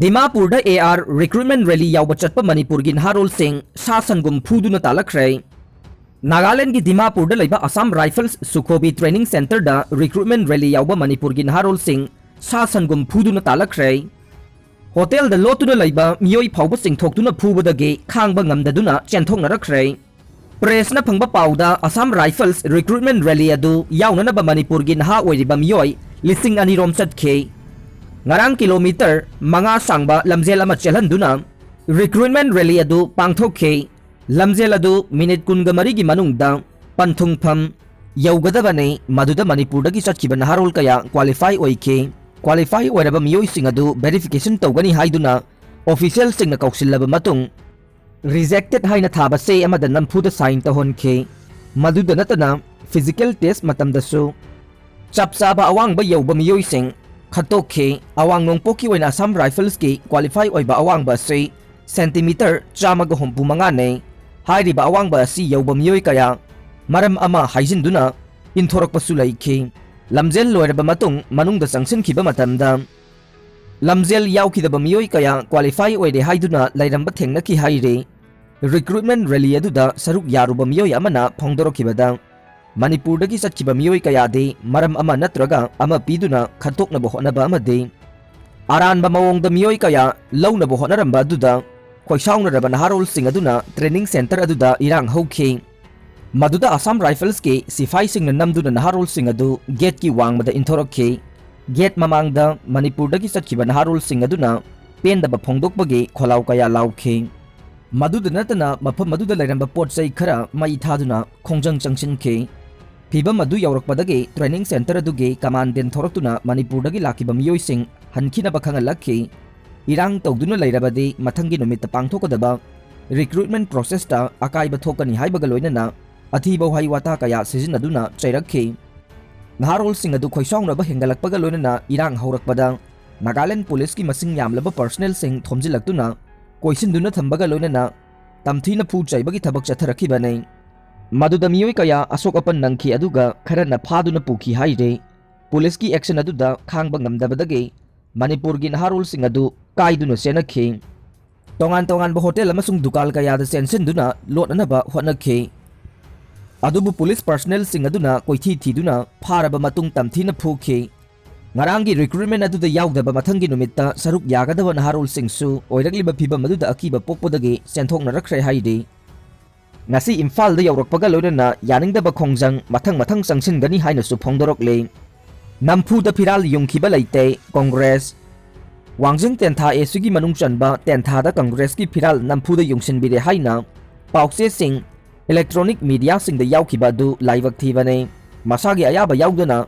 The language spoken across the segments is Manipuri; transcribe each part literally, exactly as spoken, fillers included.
ꯗꯤꯃꯥꯄꯨꯔꯗ ꯑꯦ ꯑꯥꯔ ꯔꯤꯀ꯭ꯔꯨꯠꯃꯦꯟ ꯔꯦꯂꯤ ꯌꯥꯎꯕ ꯆꯠꯄ ꯃꯅꯤꯄꯨꯔꯒꯤ ꯅꯍꯥꯔꯣꯜꯁꯤꯡ ꯁꯥ ꯁꯟꯒꯨꯝ ꯐꯨꯗꯨꯅ ꯇꯥꯜꯂꯛꯈ꯭ꯔꯦ꯫ ꯅꯥꯒꯥꯂꯦꯟꯗꯒꯤ ꯗꯤꯃꯥꯄꯨꯔꯗ ꯂꯩꯕ ꯑꯁꯥꯝ ꯔꯥꯏꯐꯜꯁ ꯁꯨꯈꯣꯕꯤ ꯇ꯭ꯔꯦꯅꯤꯡ ꯁꯦꯟꯇꯔꯗ ꯔꯤꯀ꯭ꯔꯨꯠꯃꯦꯟ ꯔꯦꯂꯤ ꯌꯥꯎꯕ ꯃꯅꯤꯄꯨꯔꯒꯤ ꯅꯍꯥꯔꯣꯜꯁꯤꯡ ꯁꯥ ꯁꯟꯒꯨꯝ ꯐꯨꯗꯨꯅ ꯇꯥꯜꯂꯛꯈ꯭ꯔꯦ꯫ ꯍꯣꯇꯦꯜꯗ ꯂꯣꯠꯇꯨꯅ ꯂꯩꯕ ꯃꯤꯑꯣꯏ ꯐꯥꯎꯕ ꯆꯤꯡꯊꯣꯛꯇꯨꯅ ꯐꯨꯕꯗꯒꯤ ꯈꯥꯡꯕ ꯉꯝꯗꯗꯨꯅ ꯆꯦꯟꯊꯣꯛꯅꯔꯛꯈ꯭ꯔꯦ꯫ ꯄ꯭ꯔꯦꯁꯅ ꯐꯪꯕ ꯄꯥꯎꯗ ꯑꯁꯥꯝ ꯔꯥꯏꯐꯜꯁ ꯔꯤꯀ꯭ꯔꯨꯠꯃꯦꯟ ꯔꯦꯂꯤ ꯑꯗꯨ ꯌꯥꯎꯅꯅꯕ ꯃꯅꯤꯄꯨꯔꯒꯤ ꯅꯍꯥ ꯑꯣꯏꯔꯤꯕ ꯃꯤꯑꯣꯏ ꯂꯤꯁꯤꯡ ꯑꯅꯤ ꯔꯣꯝ ꯆꯠꯈꯤ꯫ ꯉꯔꯥꯡ ꯀꯤꯂꯣꯃꯤꯇꯔ ꯃꯉꯥ ꯁꯥꯡꯕ ꯂꯝꯖꯦꯜ ꯑꯃ ꯆꯦꯜꯍꯟꯗꯨꯅ ꯔꯤꯀ꯭ꯔꯨꯠꯃꯦꯟ ꯔꯦꯂꯤ ꯑꯗꯨ ꯄꯥꯡꯊꯣꯛꯈꯤ꯫ ꯂꯝꯖꯦꯜ ꯑꯗꯨ ꯃꯤꯅꯤꯠ ꯀꯨꯟꯒ ꯃꯔꯤꯒꯤ ꯃꯅꯨꯡꯗ ꯄꯟꯊꯨꯡꯐꯝ ꯌꯧꯒꯗꯕꯅꯤ꯫ ꯃꯗꯨꯗ ꯃꯅꯤꯄꯨꯔꯗꯒꯤ ꯆꯠꯈꯤꯕ ꯅꯍꯥꯔꯣꯜ ꯀꯌꯥ ꯀ꯭ꯋꯥꯂꯤꯐꯥꯏ ꯑꯣꯏꯈꯤ꯫ ꯀ꯭ꯋꯥꯂꯤꯐꯥꯏ ꯑꯣꯏꯔꯕ ꯃꯤꯑꯣꯏꯁꯤꯡ ꯑꯗꯨ ꯚꯦꯔꯤꯐꯤꯀꯦꯁꯟ ꯇꯧꯒꯅꯤ ꯍꯥꯏꯗꯨꯅ ꯑꯣꯐꯤꯁꯤꯌꯦꯜꯁꯤꯡꯅ ꯀꯧꯁꯤꯜꯂꯕ ꯃꯇꯨꯡ, ꯔꯤꯖꯦꯛꯇꯦꯗ ꯍꯥꯏꯅ ꯊꯥꯕ ꯆꯦ ꯑꯃꯗ ꯅꯝꯐꯨꯗ ꯁꯥꯏꯟ ꯇꯧꯍꯟꯈꯤ꯫ ꯃꯗꯨꯗ ꯅꯠꯇꯅ ꯐꯤꯖꯤꯀꯦꯜ ꯇꯦꯁ ꯃꯇꯝꯗꯁꯨ ꯆꯞ ꯆꯥꯕ ꯑꯋꯥꯡꯕ ꯌꯧꯕ ꯃꯤꯑꯣꯏꯁꯤꯡ ꯈꯟꯇꯣꯛꯈꯤ꯫ ꯑꯋꯥꯡ ꯅꯣꯡꯄꯣꯛꯀꯤ ꯑꯣꯏꯅ ꯑꯁꯥꯝ ꯔꯥꯏꯐꯜꯁꯀꯤ ꯀ꯭ꯋꯥꯂꯤꯐꯥꯏ ꯑꯣꯏꯕ ꯑꯋꯥꯡꯕ ꯑꯁꯤ ꯁꯦꯟꯇꯤꯃꯤꯇꯔ ꯆꯥꯝꯃꯒ ꯍꯨꯝꯐꯨ ꯃꯉꯥꯅꯤ꯫ ꯍꯥꯏꯔꯤꯕ ꯑꯋꯥꯡꯕ ꯑꯁꯤ ꯌꯧꯕ ꯃꯤꯑꯣꯏ ꯀꯌꯥ ꯃꯔꯝ ꯑꯃ ꯍꯥꯏꯖꯤꯟꯗꯨꯅ ꯏꯟꯊꯣꯔꯛꯄꯁꯨ ꯂꯩꯈꯤ꯫ ꯂꯝꯖꯦꯜ ꯂꯣꯏꯔꯕ ꯃꯇꯨꯡ ꯃꯅꯨꯡꯗ ꯆꯪꯁꯤꯟꯈꯤꯕ ꯃꯇꯝꯗ ꯂꯝꯖꯦꯜ ꯌꯥꯎꯈꯤꯗꯕ ꯃꯤꯑꯣꯏ ꯀꯌꯥ ꯀ꯭ꯋꯥꯂꯤꯐꯥꯏ ꯑꯣꯏꯔꯦ ꯍꯥꯏꯗꯨꯅ ꯂꯩꯔꯝꯕ ꯊꯦꯡꯅꯈꯤ ꯍꯥꯏꯔꯤ꯫ ꯔꯤꯀ꯭ꯔꯨꯠꯃꯦꯟ ꯔꯦꯂꯤ ꯑꯗꯨꯗ ꯁꯔꯨꯛ ꯌꯥꯔꯨꯕ ꯃꯤꯑꯣꯏ ꯑꯃꯅ ꯐꯣꯡꯗꯣꯔꯛꯈꯤꯕꯗ, ꯃꯅꯤꯄꯨꯔꯗꯒꯤ ꯆꯠꯈꯤꯕ ꯃꯤꯑꯣꯏ ꯀꯌꯥꯗꯤ ꯃꯔꯝ ꯑꯃ ꯅꯠꯇ꯭ꯔꯒ ꯑꯃ ꯄꯤꯗꯨꯅ ꯈꯟꯇꯣꯛꯅꯕ ꯍꯣꯠꯅꯕ ꯑꯃꯗꯤ ꯑꯔꯥꯟꯕ ꯃꯑꯣꯡꯗ ꯃꯤꯑꯣꯏ ꯀꯌꯥ ꯂꯧꯅꯕ ꯍꯣꯠꯅꯔꯝꯕ ꯑꯗꯨꯗ ꯈꯣꯏꯁꯥꯎꯅꯔꯕ ꯅꯍꯥꯔꯣꯜꯁꯤꯡ ꯑꯗꯨꯅ ꯇ꯭ꯔꯦꯅꯤꯡ ꯁꯦꯟꯇꯔ ꯑꯗꯨꯗ ꯏꯔꯥꯡ ꯍꯧꯈꯤ꯫ ꯃꯗꯨꯗ ꯑꯁꯥꯝ ꯔꯥꯏꯐꯜꯁꯀꯤ ꯁꯤꯐꯥꯏꯁꯤꯡꯅ ꯅꯝꯗꯨꯅ ꯅꯍꯥꯔꯣꯜꯁꯤꯡ ꯑꯗꯨ ꯒꯦꯠꯀꯤ ꯋꯥꯡꯃꯗ ꯏꯟꯊꯣꯔꯛꯈꯤ꯫ ꯒꯦꯠ ꯃꯃꯥꯡꯗ ꯃꯅꯤꯄꯨꯔꯗꯒꯤ ꯆꯠꯈꯤꯕ ꯅꯍꯥꯔꯣꯜꯁꯤꯡ ꯑꯗꯨꯅ ꯄꯦꯟꯗꯕ ꯐꯣꯡꯗꯣꯛꯄꯒꯤ ꯈꯣꯜꯂꯥꯎ ꯀꯌꯥ ꯂꯥꯎꯈꯤ꯫ ꯃꯗꯨꯗ ꯅꯠꯇꯅ ꯃꯐꯝ ꯑꯗꯨꯗ ꯂꯩꯔꯝꯕ ꯄꯣꯠ ꯆꯩ ꯈꯔ ꯃꯩ ꯊꯥꯗꯨꯅ ꯈꯣꯡꯖꯪ ꯆꯪꯁꯤꯟꯈꯤ꯫ ꯐꯤꯚꯝ ꯑꯗꯨ ꯌꯧꯔꯛꯄꯗꯒꯤ ꯇ꯭ꯔꯦꯅꯤꯡ ꯁꯦꯟꯇꯔ ꯑꯗꯨꯒꯤ ꯀꯃꯥꯟꯗꯦꯟ ꯊꯣꯔꯛꯇꯨꯅ ꯃꯅꯤꯄꯨꯔꯗꯒꯤ ꯂꯥꯛꯈꯤꯕ ꯃꯤꯑꯣꯏꯁꯤꯡ ꯍꯟꯈꯤꯅꯕ ꯈꯪꯍꯜꯂꯛꯈꯤ꯫ ꯏꯔꯥꯡ ꯇꯧꯗꯨꯅ ꯂꯩꯔꯕꯗꯤ ꯃꯊꯪꯒꯤ ꯅꯨꯃꯤꯠꯇ ꯄꯥꯡꯊꯣꯛꯀꯗꯕ ꯔꯤꯀ꯭ꯔꯨꯠꯃꯦꯟ ꯄ꯭ꯔꯣꯁꯦꯁꯇ ꯑꯀꯥꯏꯕ ꯊꯣꯛꯀꯅꯤ ꯍꯥꯏꯕꯒ ꯂꯣꯏꯅꯅ ꯑꯊꯤꯕ ꯋꯥꯍꯩ ꯋꯥꯇꯥ ꯀꯌꯥ ꯁꯤꯖꯤꯟꯅꯗꯨꯅ ꯆꯩꯔꯛꯈꯤ꯫ ꯅꯍꯥꯔꯣꯜꯁꯤꯡ ꯑꯗꯨ ꯈꯣꯏꯁꯥꯎꯅꯕ ꯍꯦꯟꯒꯠꯂꯛꯄꯒ ꯂꯣꯏꯅꯅ ꯏꯔꯥꯡ ꯍꯧꯔꯛꯄꯗ ꯅꯥꯒꯥꯂꯦꯟ ꯄꯨꯂꯤꯁꯀꯤ ꯃꯁꯤꯡ ꯌꯥꯝꯂꯕ ꯄꯔꯁꯅꯦꯜꯁꯤꯡ ꯊꯣꯝꯖꯤꯜꯂꯛꯇꯨꯅ ꯀꯣꯏꯁꯤꯟꯗꯨꯅ ꯊꯝꯕꯒ ꯂꯣꯏꯅꯅ ꯇꯝꯊꯤꯅ ꯐꯨ ꯆꯩꯕꯒꯤ ꯊꯕꯛ ꯆꯠꯊꯔꯛꯈꯤꯕꯅꯤ꯫ ꯃꯗꯨꯗ ꯃꯤꯑꯣꯏ ꯀꯌꯥ ꯑꯁꯣꯛ ꯑꯄꯟ ꯅꯪꯈꯤ, ꯑꯗꯨꯒ ꯈꯔꯅ ꯐꯥꯗꯨꯅ ꯄꯨꯈꯤ ꯍꯥꯏꯔꯤ꯫ ꯄꯨꯂꯤꯁꯀꯤ ꯑꯦꯛꯁꯟ ꯑꯗꯨꯗ ꯈꯥꯡꯕ ꯉꯝꯗꯕꯗꯒꯤ ꯃꯅꯤꯄꯨꯔꯒꯤ ꯅꯍꯥꯔꯣꯜꯁꯤꯡ ꯑꯗꯨ ꯀꯥꯏꯗꯨꯅ ꯆꯦꯟꯅꯈꯤ꯫ ꯇꯣꯉꯥꯟ ꯇꯣꯉꯥꯟꯕ ꯍꯣꯇꯦꯜ ꯑꯃꯁꯨꯡ ꯗꯨꯀꯥꯟ ꯀꯌꯥꯗ ꯆꯦꯟꯁꯤꯟꯗꯨꯅ ꯂꯣꯠꯅꯅꯕ ꯍꯣꯠꯅꯈꯤ꯫ ꯑꯗꯨꯕꯨ ꯄꯨꯂꯤꯁ ꯄꯔꯁꯅꯦꯜꯁꯤꯡ ꯑꯗꯨꯅ ꯀꯣꯏꯊꯤ ꯊꯤꯗꯨꯅ ꯐꯥꯔꯕ ꯃꯇꯨꯡ ꯇꯝꯊꯤꯅ ꯐꯨꯈꯤ꯫ ꯉꯔꯥꯡꯒꯤ ꯔꯤꯀ꯭ꯔꯨꯠꯃꯦꯟ ꯑꯗꯨꯗ ꯌꯥꯎꯗꯕ ꯃꯊꯪꯒꯤ ꯅꯨꯃꯤꯠꯇ ꯁꯔꯨꯛ ꯌꯥꯒꯗꯕ ꯅꯍꯥꯔꯣꯜꯁꯤꯡꯁꯨ ꯑꯣꯏꯔꯛꯂꯤꯕ ꯐꯤꯚꯝ ꯑꯗꯨꯗ ꯑꯀꯤꯕ ꯄꯣꯛꯄꯗꯒꯤ ꯆꯦꯟꯊꯣꯛꯅꯔꯛꯈ꯭ꯔꯦ ꯍꯥꯏꯔꯤ꯫ ꯉꯁꯤ ꯏꯝꯐꯥꯜꯗ ꯌꯧꯔꯛꯄꯒ ꯂꯣꯏꯅꯅ ꯌꯥꯅꯤꯡꯗꯕ ꯈꯣꯡꯖꯪ ꯃꯊꯪ ꯃꯊꯪ ꯆꯪꯁꯤꯟꯒꯅꯤ ꯍꯥꯏꯅꯁꯨ ꯐꯣꯡꯗꯣꯔꯛꯂꯤ꯫ ꯅꯝꯐꯨꯗ ꯐꯤꯔꯥꯜ ꯌꯨꯡꯈꯤꯕ ꯂꯩꯇꯦ, ꯀꯣꯡꯒ꯭ꯔꯦꯁ꯫ ꯋꯥꯡꯖꯤꯡ ꯇꯦꯟꯊꯥ ꯑꯦꯁꯤꯒꯤ ꯃꯅꯨꯡ ꯆꯟꯕ ꯇꯦꯟꯊꯥꯗ ꯀꯪꯒ꯭ꯔꯦꯁꯀꯤ ꯐꯤꯔꯥꯜ ꯅꯝꯐꯨꯗ ꯌꯨꯡꯁꯤꯟꯕꯤꯔꯦ ꯍꯥꯏꯅ ꯄꯥꯎꯆꯦꯁꯤꯡ, ꯏꯂꯦꯛꯇ꯭ꯔꯣꯅꯤꯛ ꯃꯤꯗꯤꯌꯥꯁꯤꯡꯗ ꯌꯥꯎꯈꯤꯕ ꯑꯗꯨ ꯂꯥꯏꯕꯛ ꯊꯤꯕꯅꯤ꯫ ꯃꯁꯥꯒꯤ ꯑꯌꯥꯕ ꯌꯥꯎꯗꯅ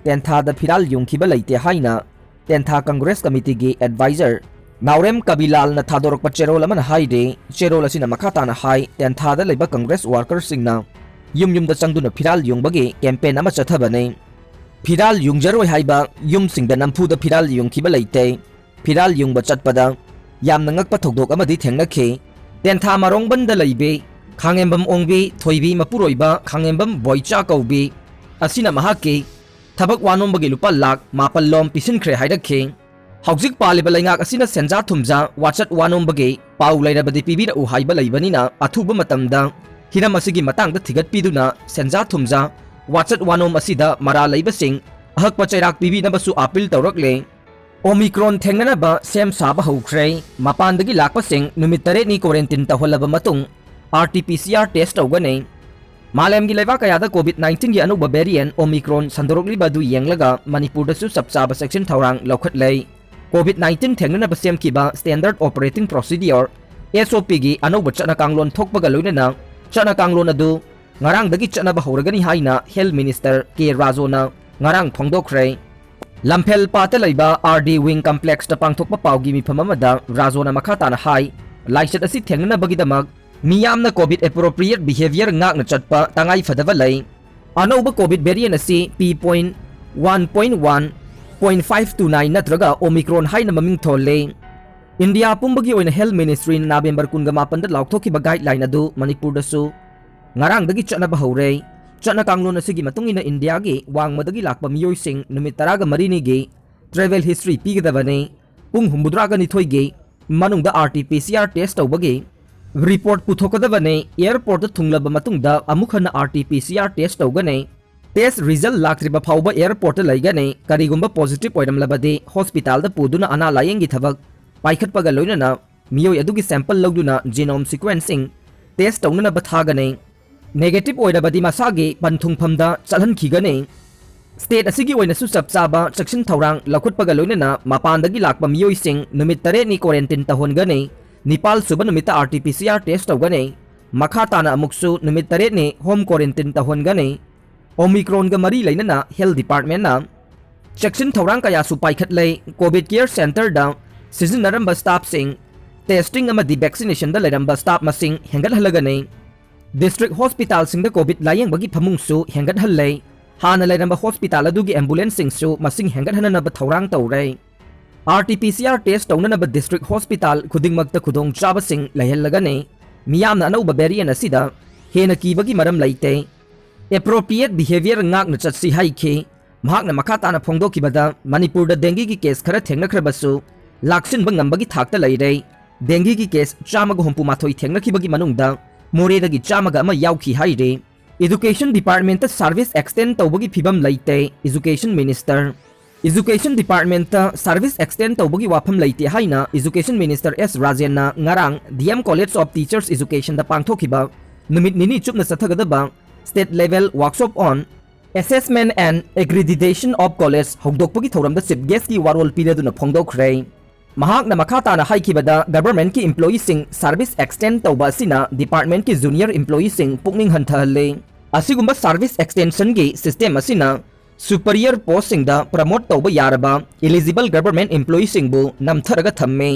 ꯇꯦꯟꯊꯥꯗ ꯐꯤꯔꯥꯜ ꯌꯨꯡꯈꯤꯕ ꯂꯩꯇꯦ ꯍꯥꯏꯅ ꯇꯦꯟꯊꯥ ꯀꯪꯒ꯭ꯔꯦꯁ ꯀꯃꯤꯇꯤꯒꯤ ꯑꯦꯗꯚꯥꯏꯖꯔ ꯅꯥꯎꯔꯦꯝ ꯀꯕꯤꯂꯥꯜꯅ ꯊꯥꯗꯣꯔꯛꯄ ꯆꯦꯔꯣꯜ ꯑꯃꯅ ꯍꯥꯏꯔꯤ꯫ ꯆꯦꯔꯣꯜ ꯑꯁꯤꯅ ꯃꯈꯥ ꯇꯥꯅ ꯍꯥꯏ, ꯇꯦꯟꯊꯥꯗ ꯂꯩꯕ ꯀꯪꯒ꯭ꯔꯦꯁ ꯋꯥꯔꯀꯔꯁꯤꯡꯅ ꯌꯨꯝ ꯌꯨꯝꯗ ꯆꯪꯗꯨꯅ ꯐꯤꯔꯥꯜ ꯌꯨꯡꯕꯒꯤ ꯀꯦꯝꯄꯦꯟ ꯑꯃ ꯆꯠꯊꯕꯅꯤ꯫ ꯐꯤꯔꯥꯜ ꯌꯨꯡꯖꯔꯣꯏ ꯍꯥꯏꯕ ꯌꯨꯝꯁꯤꯡꯗ ꯅꯝꯐꯨꯗ ꯐꯤꯔꯥꯜ ꯌꯨꯡꯈꯤꯕ ꯂꯩꯇꯦ꯫ ꯐꯤꯔꯥꯜ ꯌꯨꯡꯕ ꯆꯠꯄꯗ ꯌꯥꯝꯅ ꯉꯛꯄ ꯊꯧꯗꯣꯛ ꯑꯃꯗꯤ ꯊꯦꯡꯅꯈꯤ꯫ ꯇꯦꯟꯊꯥ ꯃꯔꯣꯡꯕꯟꯗ ꯂꯩꯕꯤ ꯈꯥꯡꯉꯦꯝꯕꯝ ꯑꯣꯡꯕꯤ ꯊꯣꯏꯕꯤ ꯃꯄꯨꯔꯣꯏꯕ ꯈꯥꯡꯉꯦꯝꯕꯝ ꯕꯣꯏꯆꯥ ꯀꯧꯕꯤ ꯑꯁꯤꯅ ꯃꯍꯥꯛꯀꯤ ꯊꯕꯛ ꯋꯥꯅꯣꯝꯕꯒꯤ ꯂꯨꯄꯥ ꯂꯥꯈ ꯃꯥꯄꯜ ꯂꯣꯝ ꯄꯤꯁꯤꯟꯈ꯭ꯔꯦ ꯍꯥꯏꯔꯛꯈꯤ꯫ ꯍꯧꯖꯤꯛ ꯄꯥꯜꯂꯤꯕ ꯂꯩꯉꯥꯛ ꯑꯁꯤꯅ ꯁꯦꯟꯖꯥ ꯊꯨꯝꯖꯥ ꯋꯥꯆꯠ ꯋꯥꯅꯣꯝꯕꯒꯤ ꯄꯥꯎ ꯂꯩꯔꯕꯗꯤ ꯄꯤꯕꯤꯔꯛꯎ ꯍꯥꯏꯕ ꯂꯩꯕꯅꯤꯅ ꯑꯊꯨꯕ ꯃꯇꯝꯗ ꯍꯤꯔꯝ ꯑꯁꯤꯒꯤ ꯃꯇꯥꯡꯗ ꯊꯤꯒꯠꯄꯤꯗꯨꯅ ꯁꯦꯟꯖꯥ ꯊꯨꯝꯖꯥ ꯋꯥꯆꯠ ꯋꯥꯅꯣꯝ ꯑꯁꯤꯗ ꯃꯔꯥꯜ ꯂꯩꯕꯁꯤꯡ ꯑꯍꯛꯄ ꯆꯩꯔꯥꯛ ꯄꯤꯕꯤꯅꯕꯁꯨ ꯑꯥꯄꯤꯜ ꯇꯧꯔꯛꯂꯦ꯫ ꯑꯣꯃꯤꯀ꯭ꯔꯣꯟ ꯊꯦꯡꯅꯅꯕ ꯁꯦꯝ ꯁꯥꯕ ꯍꯧꯈ꯭ꯔꯦ꯫ ꯃꯄꯥꯟꯗꯒꯤ ꯂꯥꯛꯄꯁꯤꯡ ꯅꯨꯃꯤꯠ ꯇꯔꯦꯠꯅꯤ ꯀ꯭ꯋꯥꯔꯦꯟꯇꯤꯟ ꯇꯧꯍꯜꯂꯕ ꯃꯇꯨꯡ R T P C R test ꯇꯧꯒꯅꯤ꯫ ꯃꯥꯂꯦꯝꯒꯤ ꯂꯩꯕꯥꯛ ꯀꯌꯥꯗ ꯀꯣꯚꯤꯗ ꯅꯥꯏꯟꯇꯤꯟꯒꯤ ꯑꯅꯧꯕ ꯚꯦꯔꯤꯌꯦꯟ ꯑꯣꯃꯤꯀ꯭ꯔꯣꯟ ꯁꯟꯗꯣꯔꯛꯂꯤꯕ ꯑꯗꯨ ꯌꯦꯡꯂꯒ ꯃꯅꯤꯄꯨꯔꯗꯁꯨ ꯆꯞ ꯆꯥꯕ ꯆꯦꯛꯁꯤꯟ ꯊꯧꯔꯥꯡ ꯂꯧꯈꯠꯂꯦ꯫ ꯀꯣꯚꯤꯗ ꯅꯥꯏꯟꯇꯤꯟ ꯊꯦꯡꯅꯅꯕ ꯁꯦꯝꯈꯤꯕ ꯁ꯭ꯇꯦꯟꯗꯔꯗ ꯑꯣꯄꯔꯦꯇꯤꯡ ꯄ꯭ꯔꯣꯁꯤꯗꯤꯌꯣꯔ, ꯑꯦꯁ ꯑꯣ ꯄꯤꯒꯤ ꯑꯅꯧꯕ ꯆꯠꯅ ꯀꯥꯡꯂꯣꯟ ꯊꯣꯛꯄꯒ ꯂꯣꯏꯅꯅ ꯆꯠꯅ ꯀꯥꯡꯂꯣꯟ ꯑꯗꯨ ꯉꯔꯥꯡꯗꯒꯤ ꯆꯠꯅꯕ ꯍꯧꯔꯒꯅꯤ ꯍꯥꯏꯅ ꯍꯦꯜꯊ ꯃꯤꯅꯤꯁꯇꯔ ꯀꯦ ꯔꯥꯖꯣꯅ ꯉꯔꯥꯡ ꯐꯣꯡꯗꯣꯛꯈ꯭ꯔꯦ꯫ ꯂꯝꯐꯦꯜ ꯄꯥꯠꯇ ꯂꯩꯕ ꯑꯥꯔ ꯗꯤ ꯋꯤꯡ ꯀꯝꯄ꯭ꯂꯦꯛꯁꯇ ꯄꯥꯡꯊꯣꯛꯄ ꯄꯥꯎꯒꯤ ꯃꯤꯐꯝ ꯑꯃꯗ ꯔꯥꯖꯣꯅ ꯃꯈꯥ ꯇꯥꯅ ꯍꯥꯏ, ꯂꯥꯏꯆꯠ ꯑꯁꯤ ꯊꯦꯡꯅꯅꯕꯒꯤꯗꯃꯛ ꯃꯤꯌꯥꯝꯅ ꯀꯣꯚꯤꯗ ꯑꯦꯄ꯭ꯔꯣꯄ꯭ꯔꯤꯌꯦꯠ ꯕꯤꯍꯦꯕꯤꯌꯔ ꯉꯥꯛꯅ ꯆꯠꯄ ꯇꯉꯥꯏ ꯐꯗꯕ ꯂꯩ꯫ ꯑꯅꯧꯕ ꯀꯣꯚꯤꯗ ꯚꯦꯔꯤꯌꯦꯟ ꯑꯁꯤ B point one point one point five two nine ꯅꯠꯇ꯭ꯔꯒ ꯑꯣꯃꯤꯀ꯭ꯔꯣꯟ ꯍꯥꯏꯅ ꯃꯃꯤꯡ ꯊꯣꯜꯂꯦ꯫ ꯏꯟꯗꯤꯌꯥ ꯄꯨꯝꯕꯒꯤ ꯑꯣꯏꯅ ꯍꯦꯜꯊ ꯃꯤꯅꯤꯁꯇ꯭ꯔꯤꯅ ꯅꯕꯦꯝꯕꯔ ꯀꯨꯟꯒ ꯃꯥꯄꯟꯗ ꯂꯥꯎꯊꯣꯛꯈꯤꯕ ꯒꯥꯏꯗꯂꯥꯏꯟ ꯑꯗꯨ ꯃꯅꯤꯄꯨꯔꯗꯁꯨ ꯉꯔꯥꯡꯗꯒꯤ ꯆꯠꯅꯕ ꯍꯧꯔꯦ꯫ ꯆꯠꯅ ꯀꯥꯡꯂꯣꯟ ꯑꯁꯤꯒꯤ ꯃꯇꯨꯡ ꯏꯟꯅ ꯏꯟꯗꯤꯌꯥꯒꯤ ꯋꯥꯡꯃꯗꯒꯤ ꯂꯥꯛꯄ ꯃꯤꯑꯣꯏꯁꯤꯡ ꯅꯨꯃꯤꯠ ꯇꯔꯥꯒ ꯃꯔꯤꯅꯤꯒꯤ ꯇ꯭ꯔꯦꯚꯦꯜ ꯍꯤꯁꯇ꯭ꯔꯤ ꯄꯤꯒꯗꯕꯅꯤ꯫ ꯄꯨꯡ ꯍꯨꯝꯐꯨꯇꯔꯥꯒ ꯅꯤꯊꯣꯏꯒꯤ ꯃꯅꯨꯡꯗ RT-PCR test ꯇꯧꯕꯒꯤ report ꯄꯨꯊꯣꯛꯀꯗꯕꯅꯤ꯫ Airportꯇ ꯊꯨꯡꯂꯕ ꯃꯇꯨꯡꯗ ꯑꯃꯨꯛ ꯍꯟꯅ RT-PCR test ꯇꯧꯒꯅꯤ꯫ Test result ꯂꯥꯛꯇ꯭ꯔꯤꯕ ꯐꯥꯎꯕ airportꯇ ꯂꯩꯒꯅꯤ꯫ ꯀꯔꯤꯒꯨꯝꯕ positive ꯑꯣꯏꯔꯝꯂꯕꯗꯤ hospitalꯗ ꯄꯨꯗꯨꯅ ꯑꯅꯥ ꯂꯥꯌꯦꯡꯒꯤ ꯊꯕꯛ ꯄꯥꯏꯈꯠꯄꯒ ꯂꯣꯏꯅꯅ ꯃꯤꯑꯣꯏ ꯑꯗꯨꯒꯤ sample ꯂꯧꯗꯨꯅ genome sequencing test ꯇꯧꯅꯅꯕ ꯊꯥꯒꯅꯤ꯫ Negative ꯑꯣꯏꯔꯕꯗꯤ ꯃꯁꯥꯒꯤ ꯄꯟꯊꯨꯡꯐꯝꯗ ꯆꯠꯍꯟꯈꯤꯒꯅꯤ꯫ State ꯑꯁꯤꯒꯤ ꯑꯣꯏꯅꯁꯨ ꯆꯞ ꯆꯥꯕ ꯆꯦꯛꯁꯤꯟ ꯊꯧꯔꯥꯡ ꯂꯧꯈꯠꯄꯒ ꯂꯣꯏꯅꯅ ꯃꯄꯥꯟꯗꯒꯤ ꯂꯥꯛꯄ ꯃꯤꯑꯣꯏꯁꯤꯡ ꯅꯨꯃꯤꯠ ꯇꯔꯦꯠꯅꯤ quarantine ꯇꯧꯍꯟꯒꯅꯤ꯫ ꯅꯤꯄꯥꯜ ꯁꯨꯕ ꯅꯨꯃꯤꯠꯇ RT-PCR test ꯇꯧꯒꯅꯤ꯫ ꯃꯈꯥ ꯇꯥꯅ ꯑꯃꯨꯛꯁꯨ ꯅꯨꯃꯤꯠ ꯇꯔꯦꯠꯅꯤ home quarantine ꯇꯧꯍꯟꯒꯅꯤ꯫ Omicronꯒ ꯃꯔꯤ ꯂꯩꯅꯅ health departmentꯅ ꯆꯦꯛꯁꯤꯟ ꯊꯧꯔꯥꯡ ꯀꯌꯥꯁꯨ ꯄꯥꯏꯈꯠꯂꯦ꯫ COVID care centreꯗ ꯁꯤꯖꯤꯟꯅꯔꯝꯕ staffꯁꯤꯡ, testing ꯑꯃꯗꯤ vaccinationꯗ ꯂꯩꯔꯝꯕ staff ꯃꯁꯤꯡ ꯍꯦꯟꯒꯠꯍꯜꯂꯒꯅꯤ꯫ District hospitalꯁꯤꯡꯗ COVID ꯂꯥꯌꯦꯡꯕꯒꯤ ꯐꯃꯨꯡꯁꯨ ꯍꯦꯟꯒꯠꯍꯜꯂꯦ꯫ ꯍꯥꯟꯅ ꯂꯩꯔꯝꯕ hospital ꯑꯗꯨꯒꯤ ambulanceꯁꯤꯡꯁꯨ ꯃꯁꯤꯡ ꯍꯦꯟꯒꯠꯍꯟꯅꯅꯕ ꯊꯧꯔꯥꯡ ꯇꯧꯔꯦ꯫ RT-PCR test ꯇꯧꯅꯅꯕ district hospital ꯈꯨꯗꯤꯡꯃꯛꯇ ꯈꯨꯗꯣꯡꯆꯥꯕꯁꯤꯡ ꯂꯩꯍꯜꯂꯒꯅꯤ꯫ ꯃꯤꯌꯥꯝꯅ ꯑꯅꯧꯕ variant ꯑꯁꯤꯗ ꯍꯦꯟꯅ ꯀꯤꯕꯒꯤ ꯃꯔꯝ ꯂꯩꯇꯦ꯫ Appropriate behavior ꯉꯥꯛꯅ ꯆꯠꯁꯤ ꯍꯥꯏꯈꯤ꯫ ꯃꯍꯥꯛꯅ ꯃꯈꯥ ꯇꯥꯅ ꯐꯣꯡꯗꯣꯛꯈꯤꯕꯗ, ꯃꯅꯤꯄꯨꯔꯗ dengueꯒꯤ case ꯈꯔ ꯊꯦꯡꯅꯈ꯭ꯔꯕꯁꯨ, ꯂꯥꯛꯁꯤꯟꯕ ꯉꯝꯕꯒꯤ ꯊꯥꯛꯇ ꯂꯩꯔꯦ꯫ Dengueꯒꯤ case ꯆꯥꯝꯃꯒ ꯍꯨꯝꯐꯨ ꯃꯥꯊꯣꯏ ꯊꯦꯡꯅꯈꯤꯕꯒꯤ ꯃꯅꯨꯡꯗ ꯃꯣꯔꯦꯗꯒꯤ ꯆꯥꯝꯃꯒ ꯑꯃ ꯌꯥꯎꯈꯤ ꯍꯥꯏꯔꯤ꯫ Education departmentꯇ service extend ꯇꯧꯕꯒꯤ ꯐꯤꯕꯝ ꯂꯩꯇꯦ, Education Minister꯫ Education departmentꯇ service extend ꯇꯧꯕꯒꯤ ꯋꯥꯐꯝ ꯂꯩꯇꯦ ꯍꯥꯏꯅ Education Minister S ꯔꯥꯖꯦꯟꯅ ꯉꯔꯥꯡ DM College of Teachers Educationꯗ ꯄꯥꯡꯊꯣꯛꯈꯤꯕ ꯅꯨꯃꯤꯠ ꯅꯤꯅꯤ ꯆꯨꯞꯅ ꯆꯠꯊꯒꯗꯕ state level workshop on Assessment and Accreditation of College ꯍꯧꯗꯣꯛꯄꯒꯤ ꯊꯧꯔꯝꯗ chief guestꯀꯤ ꯋꯥꯔꯣꯜ ꯄꯤꯔꯗꯨꯅ ꯐꯣꯡꯗꯣꯛꯈ꯭ꯔꯦ꯫ ꯃꯍꯥꯛꯅ ꯃꯈꯥ ꯇꯥꯅ ꯍꯥꯏꯈꯤꯕꯗ, governmentꯀꯤ employeeꯁꯤꯡ service extend ꯇꯧꯕ ꯑꯁꯤꯅ departmentꯀꯤ junior employeeꯁꯤꯡ ꯄꯨꯛꯅꯤꯡ ꯍꯟꯊꯍꯜꯂꯦ꯫ ꯑꯁꯤꯒꯨꯝꯕ service extensionꯒꯤ system ꯑꯁꯤꯅ superior postꯁꯤꯡꯗ promote ꯇꯧꯕ ꯌꯥꯔꯕ eligible government employeeꯁꯤꯡꯕꯨ ꯅꯝꯊꯔꯒ ꯊꯝꯃꯤ꯫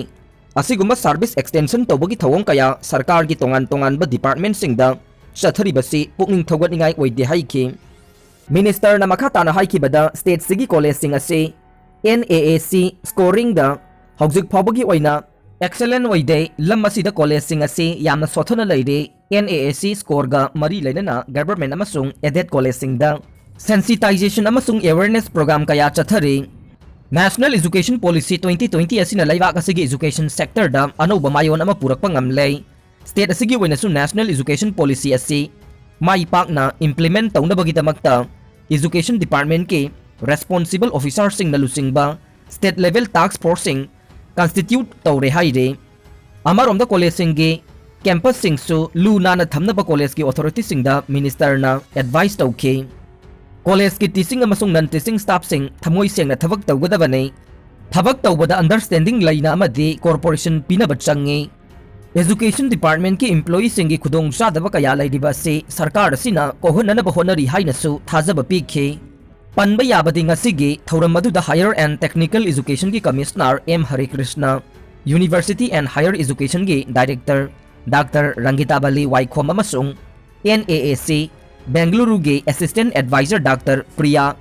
ꯑꯁꯤꯒꯨꯝꯕ service extension ꯇꯧꯕꯒꯤ ꯊꯧꯑꯣꯡ ꯀꯌꯥ ꯁꯔꯀꯥꯔꯒꯤ ꯇꯣꯉꯥꯟ ꯇꯣꯉꯥꯟꯕ departmentꯁꯤꯡꯗ ꯆꯠꯊꯔꯤꯕꯁꯤ ꯄꯨꯛꯅꯤꯡ ꯊꯧꯒꯠꯅꯤꯡꯉꯥꯏ ꯑꯣꯏꯗꯦ ꯍꯥꯏꯈꯤ꯫ Ministerꯅ ꯃꯈꯥ ꯇꯥꯅ ꯍꯥꯏꯈꯤꯕꯗ, stateꯁꯤꯒꯤ collegeꯁꯤꯡ ꯑꯁꯤ NAAC scoringꯗ ꯍꯧꯖꯤꯛ ꯐꯥꯎꯕꯒꯤ ꯑꯣꯏꯅ excellent ꯑꯣꯏꯗꯦ꯫ ꯂꯝ ꯑꯁꯤꯗ collegeꯁꯤꯡ ꯑꯁꯤ ꯌꯥꯝꯅ ꯁꯣꯠꯊꯅ ꯂꯩꯔꯤ꯫ NAAC scoreꯒ ꯃꯔꯤ ꯂꯩꯅꯅ government ꯑꯃꯁꯨꯡ aided collegeꯁꯤꯡꯗ sensitization ꯑꯃꯁꯨꯡ awareness program ꯀꯌꯥ ꯆꯠꯊꯔꯤ꯫ National Education Policy twenty twenty ꯑꯁꯤꯅ ꯂꯩꯕꯥꯛ ꯑꯁꯤꯒꯤ education sectorꯗ ꯑꯅꯧꯕ ꯃꯥꯏꯑꯣꯟ ꯑꯃ ꯄꯨꯔꯛꯄ ꯉꯝꯂꯦ꯫ State ꯑꯁꯤꯒꯤ ꯑꯣꯏꯅꯁꯨ National Education Policy ꯑꯁꯤ ꯃꯥꯏ ꯄꯥꯛꯅ implement ꯇꯧꯅꯕꯒꯤꯗꯃꯛꯇ Education Departmentꯀꯤ responsible officerꯁꯤꯡꯅ ꯂꯨꯆꯤꯡꯕ state level task forceꯁꯤꯡ constitute ꯇꯧꯔꯦ ꯍꯥꯏꯔꯤ꯫ ꯑꯃꯔꯣꯝꯗ collegeꯁꯤꯡꯒꯤ campusꯁꯤꯡꯁꯨ ꯂꯨ ꯅꯥꯟꯅ ꯊꯝꯅꯕ collegeꯀꯤ authorityꯁꯤꯡꯗ ministerꯅ advice ꯇꯧꯈꯤ꯫ Collegeꯀꯤ teaching ꯑꯃꯁꯨꯡ non teaching staffꯁꯤꯡ ꯊꯃꯣꯏ ꯁꯦꯡꯅ ꯊꯕꯛ ꯇꯧꯒꯗꯕꯅꯤ꯫ ꯊꯕꯛ ꯇꯧꯕꯗ understanding ꯂꯩꯅ ꯑꯃꯗꯤ cooperation ꯄꯤꯅꯕ ꯆꯪꯉꯤ꯫ Education Departmentꯀꯤ employeeꯁꯤꯡꯒꯤ ꯈꯨꯗꯣꯡꯆꯥꯗꯕ ꯀꯌꯥ ꯂꯩꯔꯤꯕ ꯑꯁꯤ ꯁꯔꯀꯥꯔ ꯑꯁꯤꯅ ꯀꯣꯛꯍꯟꯅꯅꯕ ꯍꯣꯠꯅꯔꯤ ꯍꯥꯏꯅꯁꯨ ꯊꯥꯖꯕ ꯄꯤꯈꯤ꯫ ꯄꯟꯕ ꯌꯥꯕꯗꯤ ꯉꯁꯤꯒꯤ ꯊꯧꯔꯝ ꯑꯗꯨꯗ Higher and Technical Educationꯒꯤ Commissioner M ꯍꯔꯦ Krishna, University and Higher Educationꯒꯤ Director Doctor ꯔꯪꯒꯤꯇꯥꯕꯂꯤ ꯋꯥꯏꯈꯣꯝ ꯑꯃꯁꯨꯡ NAAC ꯕꯦꯡꯒꯂꯨꯔꯨꯒꯤ Assistant Advisor Doctor Priya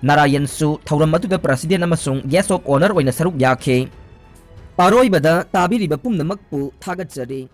ꯅꯥꯔꯥꯌꯟꯁꯨ ꯊꯧꯔꯝ ꯑꯗꯨꯗ President ꯑꯃꯁꯨꯡ Guest of Honour ꯑꯣꯏꯅ ꯁꯔꯨꯛ ꯌꯥꯈꯤ꯫ ꯑꯔꯣꯏꯕꯗ ꯇꯥꯕꯤꯔꯤꯕ ꯄꯨꯝꯅꯃꯛꯄꯨ ꯊꯥꯒꯠꯆꯔꯤ꯫